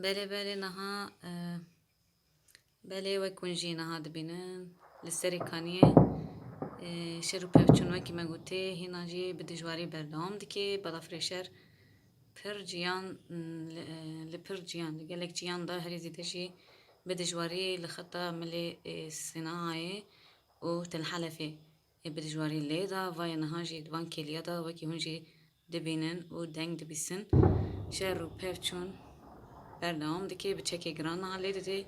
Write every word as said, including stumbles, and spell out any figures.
Belê, belê, niha, e, belê, wek hûn jî niha dibînin, li Serê Kaniyê, e, şer û pevçûn, wekî me gotê, hîna jî bi dijwarî berdewam dike. Balafirê şer pir ciyan, li, e, li pir ciyan, li gelek ciyan de herî zêde jî bi dijwarî li xeta milê, e, Sînayê û Telhelefê, e, bi dijwarî lê da. Vayê niha jî di van kêliya de, wekî hûn jî dibînin û deng dibîsin, şer û pevçûn berdewam dike, bi çekê giran niha lê didê.